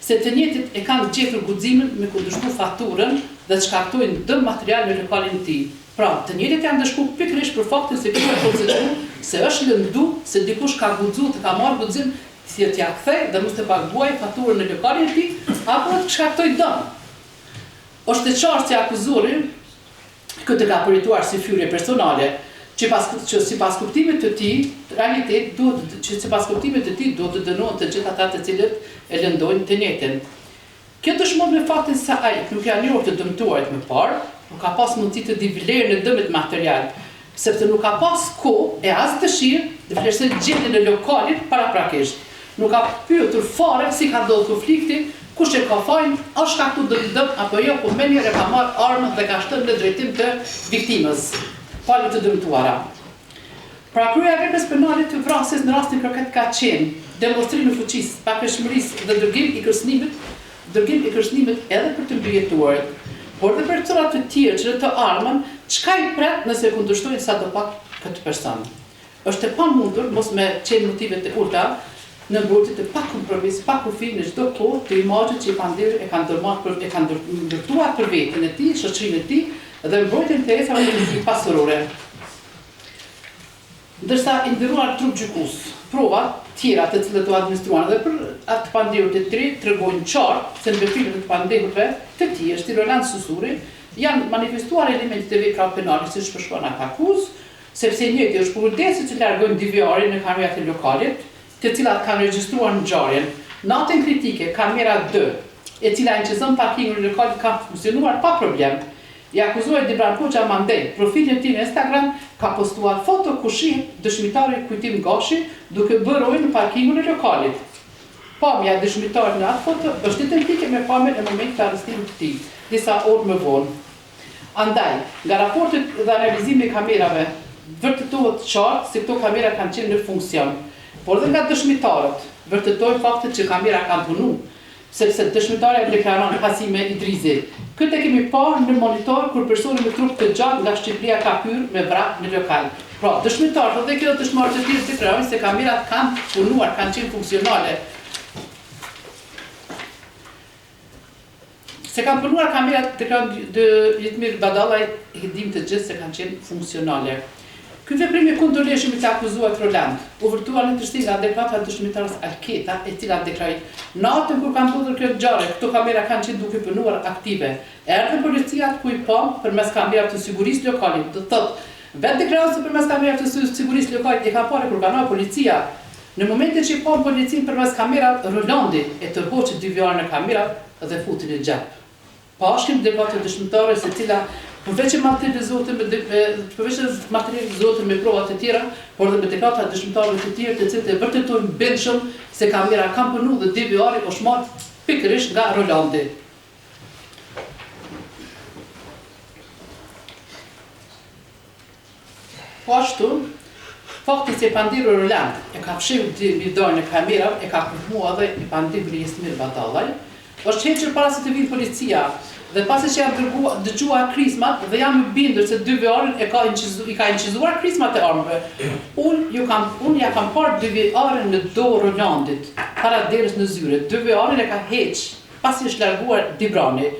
se të njëjtit e kanë gjetur guximin me kundërshtu faturën dhe të shkaktojnë dëm material në lokalin e tij. Pra, të njëjtit janë ndëshku pikërisht për faktin se ky ka konsideru se është lëndu se dikush ka guxu të ka marrë guxim që t'ia kthej dhe mos të paguajë faturën në lokalin e tij apo të shkaktojë dëm. Është e qartë se i akuzuari këtë e ka përjetuar si fyerje personale, që pas që sipas kuptimit të tij, realitet duhet që sipas kuptimit të tij duhet të dënohen të gjithë ata të cilët e lëndojnë të njëjtin. Kjo dëshmohet me faktin se ai nuk janë njohur të dëmtuarit më parë, nuk ka pas mundësi të di vlerën e dëmit material, sepse nuk ka pas kohë e as dëshirë të vlerësojë gjendjen e lokalit paraprakisht. Nuk ka pyetur fare si ka ndodhur konflikti, kush e ka fajin, a është shkaktu ndonjë dëm apo jo, po menjëherë e ka marrë armën dhe ka shtënë në drejtim të viktimës, palëve të dëmtuara. Pra kryerja e veprës penale të vrasjes në rastin konkret ka qenë. Demonstrim i fuqisë, paprekshmërisë dhe dërgim i kërcënimit, dërgim i kërcënimit edhe për të mbijetuarit, por dhe persona të tjerë që në të ardhmen çka i pret nëse e kundërshtojnë sadopak këtë person. Është e pamundur mos me qenë motive të ulëta në mbrojtje të pa kompromis, pa kufi në çdo kohë të imazhit që i pandehuri e ka ndërmarrë për e ka ndërtuar për veten e tij, shoqërinë e tij dhe mbrojtjen e interesave të tij pasurore. Ndërsa i nderuar trup gjykues, provat tjera të cilat u administruan edhe për atë të pandehurit e tri tregojnë qartë se në veprimet e të pandehurve të tjerë si Roland Susuri janë manifestuar elementet e veprave penale siç përshkruan aktakuzë, sepse i njëjti është përkujdesur që të largojnë DVR-in në kamerat e lokalit, të cilat kanë regjistruar ngjarjen. Natën kritike, kamera dy, e cila incizon parkingun e lokalit ka funksionuar pa problem. I akuzuari Dibran Hoxha mandej, profilin e tij në Instagram ka postuar foto ku shihet dëshmitari Kujtim Gashi duke bërë rojë në parkingun e lokalit. Pamja e dëshmitarit në atë foto është identike me pamjen e momentit të arrestimit të tij, disa orë më vonë. Andaj, nga raportet dhe analizimi i kamerave, vërtetohet qartë se këto kamera kanë qenë në funksion. Por edhe nga dëshmitarët, vërtetojnë faktet që kamera kanë punu, sepse dëshmitarja deklaron Hasime Idrizi, Këtë e kemi parë në monitor kur personi me trup të gjatë nga Shqipëria ka hyrë me vrap në lokal. Pra, dëshmitarët dhe kjo dëshmitarë të tjerë deklarojnë se kamerat kanë punuar, kanë qenë funksionale. Se kanë punuar kamerat deklaron Jetmir Badallaj e dimë të gjithë se kanë qenë funksionale. Ky veprim i kundërligjshëm i të akuzuarit Roland, u vërtetua në tërësi nga deklarata e dëshmitares Alketa, e cila deklaroi, Natën kur ka ndodhur kjo ngjarje, këto kamera kanë qenë duke punuar aktive. Erdhën policia ku i pamë përmes kamerave të sigurisë lokalit, do të thotë, vetë deklaron se përmes kamerave të sigurisë lokalit e ka parë kur ka ardhur policia. Në momentin që i pamë policinë përmes kamerave, Rolandi e tërhoqi DVR-në e kamerave dhe futi në xhep. Pashkim deklaratë të dëshmitares e cila përveç që materializohet me përveç që materializohet me prova të tjera, por edhe me deklarata të dëshmitarëve të tjerë të cilët e vërtetojnë bindshëm se kamera kanë punu dhe DVR-i është marrë pikërisht nga Rolandi. Po ashtu, fakti se i pandehuri Roland e ka fshehur DVR-në e kamerave e ka konfirmuar edhe i pandehuri Jesmir Badallaj, është hequr para se të vijë policia dhe pasi që janë dërgua, dëgjuar krismat dhe jam i bindur se DVR-in e ka inçizu, i ka inçizuar krismat e armëve. Unë ju kam unë ja kam parë DVR-in në dorë Rolandit, para derës në zyre. DVR-in e ka heq pasi është larguar Dibrani.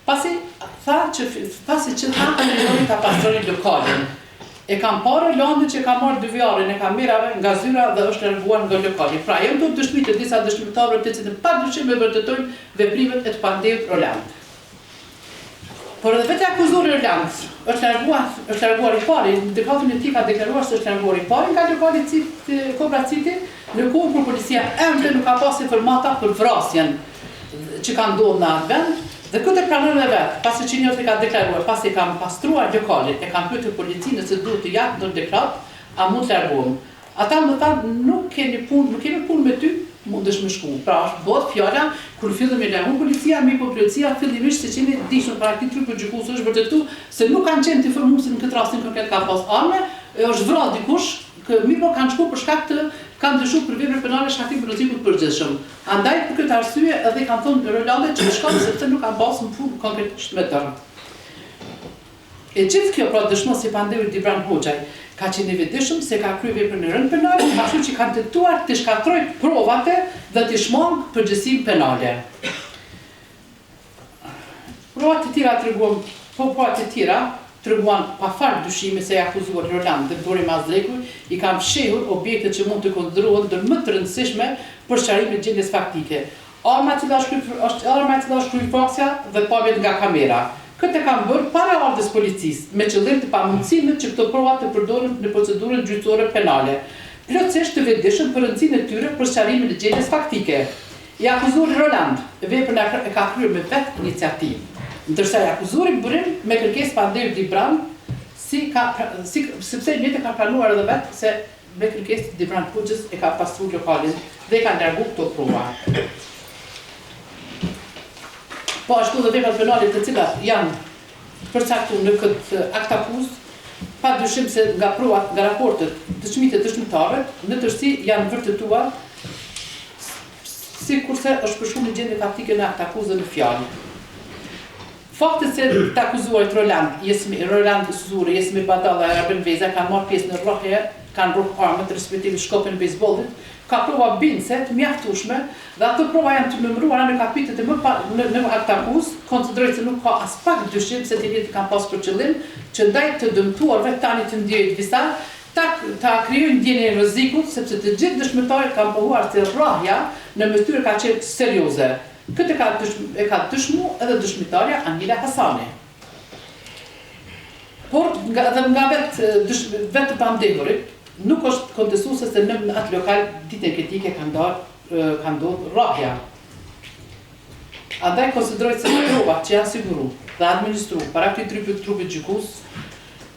Pasi tha që pasi që tha filloi ta pastroni lokalin. E kam parë Rolandin që ka marrë DVR-in e kamerave nga zyra dhe është larguar nga lokali. Pra janë këto dëshmi të disa dëshmitarëve të cilët pa dyshim e vërtetojnë veprimet e të pandehurit Roland. Por edhe vetë i akuzuari Roland është larguar, është larguar i pari, në deklaratën e tij ka deklaruar se është larguar i pari nga lokali Cobra City në kohën kur policia ende nuk ka pasur informata për vrasjen që ka ndodhur në atë vend dhe këtë e pranon edhe vetë, pasi që njëri ka deklaruar, pasi kam pastruar lokalin, e kam pyetur policinë nëse duhet të jap ndonjë deklaratë, a mund të largohem. Ata më thanë nuk keni punë, nuk kemi punë me ty, mundesh me shku. Pra është bëhet fjala kur fillon me largu policia, mirëpo policia fillimisht siç jemi dishur para këtij trupi gjykues është vërtetu se nuk kanë qenë të informuar se në këtë rastin konkret ka pas armë, e është vra dikush, kë, mirëpo kanë shku për shkak të kanë dyshuar për vepër penale shkaktim të rrezikut të përgjithshëm. Andaj për këtë arsye edhe i kanë thënë Rolandit që të shkon sepse nuk kanë pasur punë konkretisht me të. E gjithë kjo pra dëshmon se i pandehuri Dibran Hoxhaj ka qenë i vetëdijshëm se ka kryer veprën e rëndë penale, ashtu që kanë tentuar të shkatërrojë provat dhe të shmangë përgjegjësinë penale. Provat të tjera treguan, po provat të tjera treguan pa farë dyshimi se i akuzuari Roland dhe Burim Mazreku i kanë fshehur objektet që mund të konsiderohen ndër më të rëndësishme për sqarimin e gjendjes faktike. Arma e cila është është arma e cila është kryer vrasja dhe pamjet nga kamera. Këtë e kanë bërë para ardhjes policisë, me qëllim të pamundësimit që këto prova të përdoren në procedurën gjyqësore penale. Plotësisht të vetëdijshëm për rëndësinë e tyre për sqarimin e gjendjes faktike. I akuzuari Roland, veprën e ka kryer me vetë iniciativë, ndërsa i akuzuari Burim me kërkesë pandehurit Dibran, si ka si sepse i njëjti ka pranuar edhe vetë se me kërkesë të Dibran Hoxhës e ka pastru lokalin dhe i kanë largu këto prova. Po ashtu dhe veprat penale të cilat janë përcaktuar në këtë aktakuzë, pa dyshim se nga provat, nga raportet, dëshmitë e dëshmitarëve, në tërësi janë vërtetuar. sikurse është përshkruar në gjendje faktike në aktakuzën në fjalë. Fakti se të akuzuarit Roland Jesmi, Roland Zhuri, Jesmir Badalla e Arben Veza kanë marrë pjesë në rrahje, kanë rrohë armët, respektivisht shkopin e bejsbollit, ka prova bindëse të mjaftueshme dhe ato prova janë të numëruara në kapitujt e më pa, në, në aktakuzë, konsideroj se nuk ka aspak dyshim se të njëjtët kanë pasur për qëllim që ndaj të dëmtuarve tani të ndjerit Visar ta ta krijojnë ndjenjën e rrezikut, sepse të gjithë dëshmitarët kanë pohuar se rrahja në mes tyre ka qenë serioze. Këtë e ka e ka dëshmu edhe dëshmitarja Anila Hasani. Por nga edhe nga vetë dësh, vetë të pandehurit nuk është kontestuese se në atë lokal ditën kritike ka ndarë ka ndodhur rrahja. Andaj konsideroj se provat që janë siguru dhe administru para këtij trupit trupit gjykues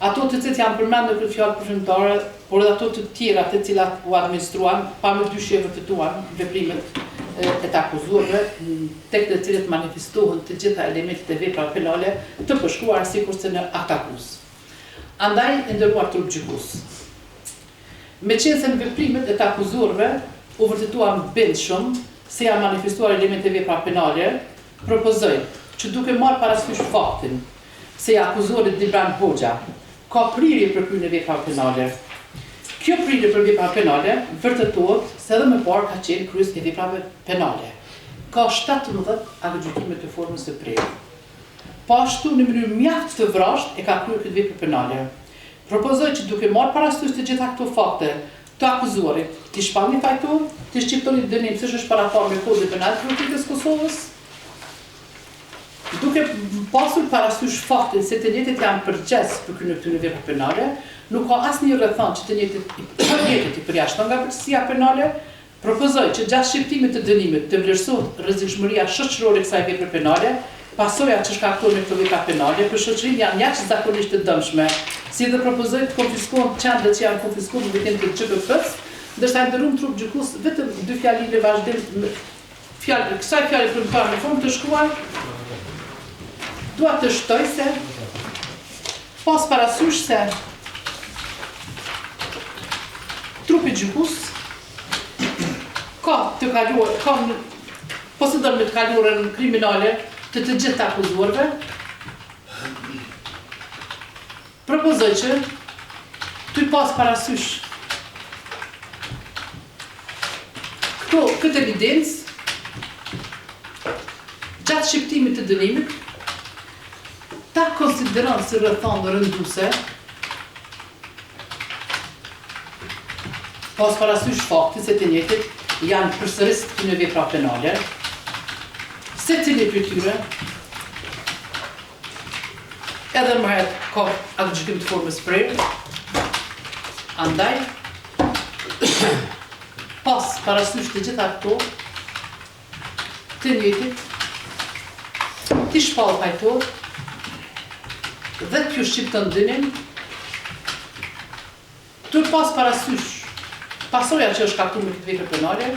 Ato të cilat janë përmendur në këtë fjalë përfundimtare, por edhe ato të tjera të cilat u administruan, pa mëdyshje vërtetuan veprimet e të akuzuarve, tek të cilët manifestohen të gjitha elementet e veprave penale të përshkruara sikurse në aktakuzë. Andaj, i nderuar trup gjykues, meqenëse në veprimet e të akuzuarve u vërtetuan bindshëm se janë manifestuar elemente e veprave penale, propozoj që duke marrë parasysh faktin se i akuzuari Dibran Hoxha ka prirje për kryerjen e veprave penale. Kjo prirje për vepra penale vërtetohet se edhe më parë ka qenë kryes i veprave penale. Ka 17 aktgjykime të formës së prerë. Po ashtu në mënyrë mjaft të vrazhdë e ka kryer këtë vepër penale. Propozoj që duke marrë parasysh të gjitha këto fakte, të akuzuarit t'i shpallni fajtor, t'i shqiptoni dënim siç është paraparë me Kodin Penal të Republikës së Kosovës, Duke pasur parasysh faktin se të njëjtët janë përgjegjës për kryerjen e këtyre veprave penale, nuk ka asnjë rrethanë që të njëjtët të njëjtët i përjashton nga përgjegjësia penale, propozoj që gjatë shqiptimit të dënimit të vlerësohet rrezikshmëria shoqërore e kësaj vepre penale, pasojat që shkaktohen me këto vepra penale për shoqërinë janë jashtëzakonisht të dëmshme, si dhe propozoj të konfiskohen qendet që janë konfiskuar në drejtim të GPP-së, ndërsa i nderuar trup gjykues vetëm dy fjali në vazhdim Fjalë, kësaj fjale përfundimtare në formë të shkruar, dua të shtoj se pas parasysh se trupi gjykues ka të kaluar, ka në, posedon me të kaluarën kriminale të të gjithë të akuzuarve, Propozoj që tuj pas parasysh këto këtë evidencë gjatë shqiptimit të dënimit ta konsideron si rrethanë rënduese pas parasysh faktin se të njëjtit janë përsëritës të këtyre veprave penale, secili prej tyre Edhe më herët ka aktgjykim të formës prerë, andaj, pas parasysh të gjitha këto, të njëjtit, t'i shpall fajtor, dhe t'ju shqipton dënim, Tuj pas parasysh pasojat që është shkaktuar me këtë vepër penale,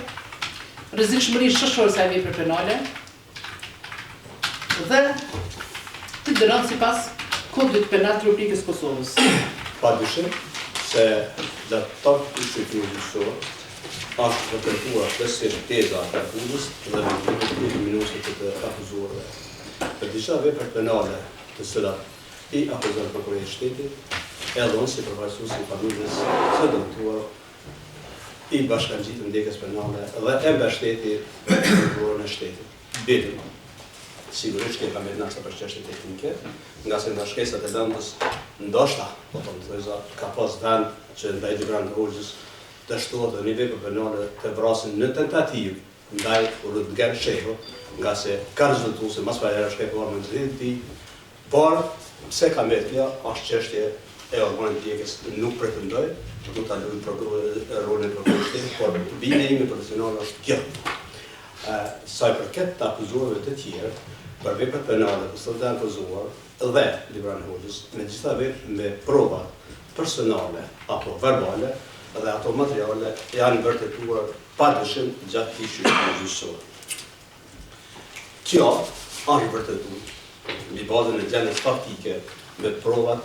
rrezikshmërinë shoqërore të kësaj vepre penale, dhe t'i dënon sipas Kodit Penal të Republikës së Kosovës. Pa dyshim se gjatë tërë këtij shqyrtimi gjyqësor është vërtetuar plotësisht teza e akuzës dhe vendimet inkriminuese të të akuzuarve. Për disa vepra penale të cilat i akuzon prokurori i shtetit, edhe unë si përfaqësues i familjes së dëmtuar i bashkangjitem ndjekjes penale dhe e mbështeti prokurorin e shtetit. Bilën. Sigurisht që ka mbetur ndoshta për çështje teknike, ngase nga shkresat e lëndës ndoshta, po them thonjëza, ka pas vend që ndaj Dibran Hoxhës të shtohet edhe një vepër penale të vrasjen në tentativë ndaj Rutger Shehut, ngase ka rezultuar se mas pari është shkrepuar me të tij, Por, pse ka mbetë kjo, është çështje e organit ndjekës, nuk pretendoj këtu ta luaj rolin e prokurorit të shtetit, por bindja ime profesionale është kjo. Sa i përket të akuzuarve të tjerë për veprat penale për të cilat janë akuzuar dhe Dibran Hoxhës, me gjitha vep me provat personale apo verbale dhe ato materiale janë vërtetuar pa dyshim gjatë këtij shqyrtimi gjyqësor. Kjo është vërtetu mbi bazën e gjendjes faktike me provat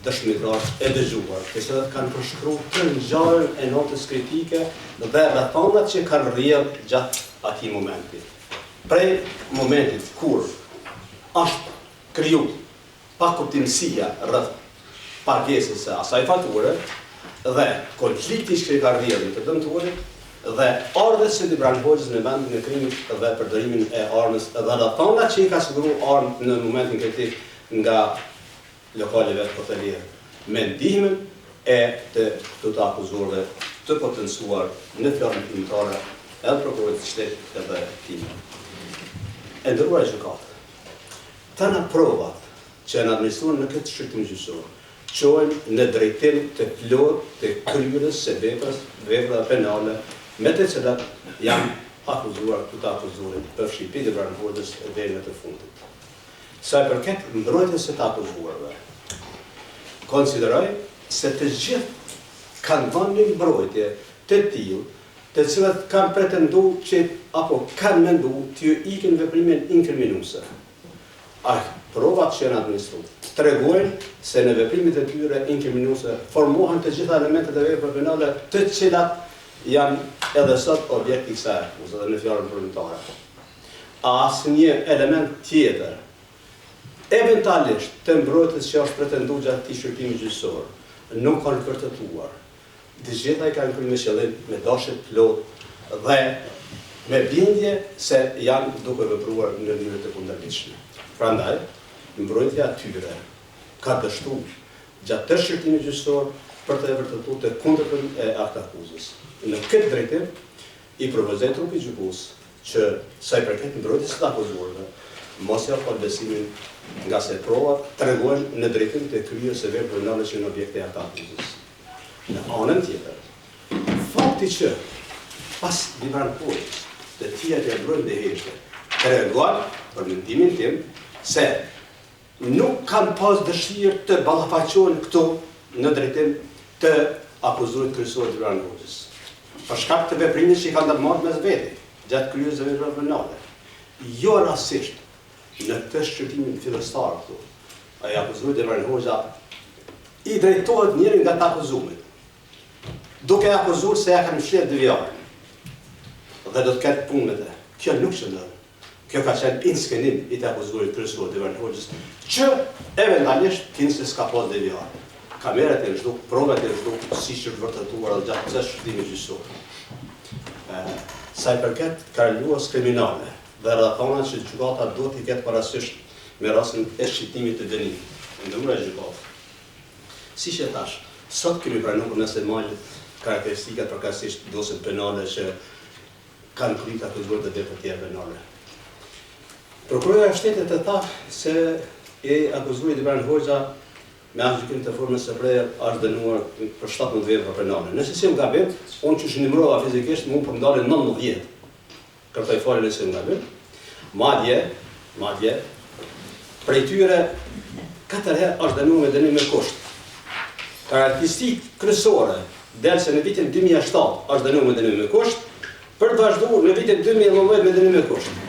dëshmitarët e dëgjuar, të cilët kanë përshkru tërë ngjarjen e natës kritike dhe rrethanat që kanë rrjedhë gjatë atij momenti. Prej momentit kur është kriju pakuptimësia rreth pagesës së asaj fature dhe konflikti që ka rrjedhë me të dëmtuarit dhe ardhjes së Dibran Hoxhës në vendin e krimit dhe përdorimin e armës dhe rrethanat që i ka siguru armë në momentin kritik nga lokali vet hotelier me ndihmën e të këtu të akuzuarve të potencuar në fjalën fillimtare edhe prokurorit të shtetit edhe time. E nderuara gjykatë, tana provat që janë administruar në këtë shqyrtim gjyqësor, çojnë në drejtim të plotë të kryerjes së veprës, veprave penale me të cilat janë akuzuar këtu të akuzuarit, përfshi prej Dibran Hoxhës deri në të fundit. Sa i përket mbrojtjes së të akuzuarve, konsideroj se të gjithë kanë dhënë një mbrojtje të tillë, të cilët kanë pretendu që apo kanë mendu t'ju ikin veprimin inkriminuese. A provat që janë administru, tregojnë se në veprimet e tyre inkriminuese formohen të gjitha elementet e veprave penale të cilat janë edhe sot objekt i kësaj akuze dhe në fjalën përfundimtare. Asnjë element tjetër, eventualisht të mbrojtjes që është pretendu gjatë këtij shqyrtimi gjyqësor, nuk është vërtetuar. Të gjitha i kanë kryer me qëllim, me dashje të plotë dhe me bindje se janë duke vepruar në mënyrë të kundërligjshme. Prandaj, mbrojtja e tyre ka dështuar gjatë tërë shqyrtimit gjyqësor për të vërtetuar të kundërtën e aktakuzës. Në këtë drejtim, I propozoj trupit gjykues që sa i përket mbrojtjes së të akuzuarve, mos ia fal besimin ngase provat tregojnë në drejtim të kryerjes së veprës penale që janë objekt i aktakuzës. Në anën tjetër, fakti që pas Dibran Hoxhës të tjerët ia mbrojnë në heshtje, tregon për mendimin tim se nuk kanë pas dëshirë të ballafaqohen këtu në drejtim të akuzuarit kryesor Dibran Hoxhës, për shkak të veprimit që i kanë ndërmarrë mes veti gjatë kryerjes së veprave penale. Jo rastësisht në këtë shqyrtimin fillestar këtu, i akuzuari Dibran Hoxha i drejtohet njëri nga të akuzuarit, duke e akuzuar se ja kanë mshef DVR-in dhe do të ketë punë me të. Kjo nuk qëndron. Kjo ka qenë inskenim i të akuzuarit kryesor Dibran Hoxhës, që eventualisht kinse s'ka pas DVR. Kamerat janë zhduk, provat janë zhduk, siç është vërtetuar edhe gjatë procesit shqyrtimit gjyqësor. Sa i përket karluos kriminale dhe rrethanat që gjykata duhet t'i ketë parasysh me rastin e shqiptimit të dënimit, e nderuara gjykatë. Siç e thash, sot kemi pranuar përmes emalit karakteristikat përkatësisht dosjet penale që kanë kryer të akuzuarit dhe veprat tjera penale. Prokuroria e shtetit e tha se i akuzuari Dibran Hoxha me aktgjykim të formës së prerë është dënuar për 17 vepra penale. Nëse s'jam gabim, unë që numërova fizikisht, mu po m'dalin 19. Kërkoj falje nëse jam gabim. Madje, madje, prej tyre katër herë është dënuar me dënim me kusht. Karakteristikë kryesore del se në vitin 2007 është dënuar me dënim me kusht, për të vazhduar në vitin 2019 me dënim me kusht.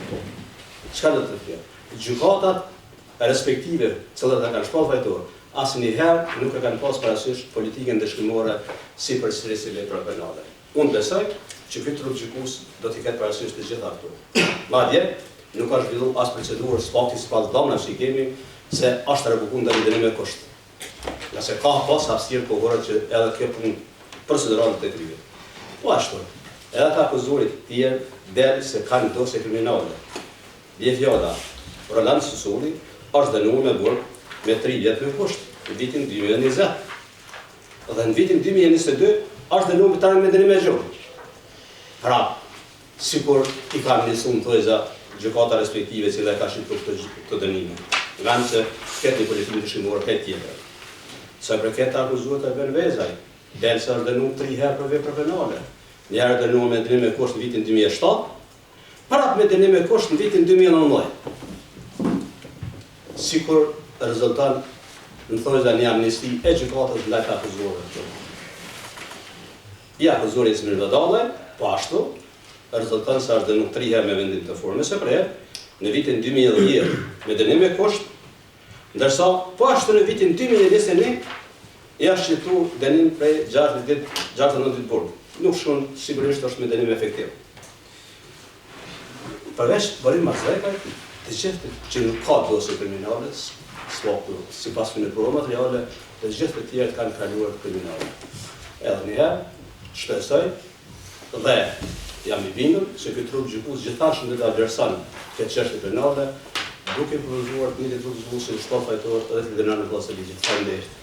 Çka do të thotë kjo? Gjykatat respektive, të cilat e kanë shpallë fajtor, asnjëherë nuk e kanë pas parasysh politikën ndëshkimore si përsëritje vepra penale. Unë besoj që ky trup gjykues do t'i ketë parasysh të gjitha këto. Madje, nuk ka zhvillu as procedurë së pakti sipas dhanave që i kemi se është revokuar ndonjë dënim me kusht. Ngase ka pas hapësirë kohore që edhe kjo punë procedurale të kryhet. Po ashtu, edhe të akuzuarit tjerë del se kanë dosje kriminale. Bie fjala, Roland Susuli është dënuar me burg me 3 vjet me kusht në vitin 2020. Dhe në vitin 2022 është dënuar me tani me dënim me gjobë. Pra, sikur i ka amnistu në thonjëza gjykata respektive e cila e ka shqiptu këto, këto dënime. Në vend se ketë një politikë ndëshkimore krejt tjetër. Sa i përket të akuzuarit Arben Vezaj, del se është dënuar 3 herë për vepra penale. Një herë dënuar me dënim me kusht në vitin 2007, Prapë me dënim me kusht në vitin 2019. Sikur rezulton në thonjëza një amnisti e gjykatës ndaj të akuzuarve këtu. I akuzuari Ismail Badallaj, po ashtu, rezulton se është dënuar 3 herë me vendim të formës së prerë, në vitin 2010 me dënim me kusht, ndërsa po ashtu në vitin 2021 i është shqiptu dënim prej 60 ditë, 69 ditë burg. Nuk shkon, sigurisht është me dënim efektiv. Përveç Burim Mazrekajt, të gjithë që nuk ka dosje kriminale, s'po sipas këtyre provave materiale, të gjithë të tjerët kanë kaluar kriminale. Edhe një herë, shpresoj dhe jam i bindur se ky trup gjykues gjithashtu do ta vlerëson këtë çështje penale, duke propozuar të njëjtin trup gjykues që shpall fajtor dhe të dënon në bazë të ligjit. Faleminderit.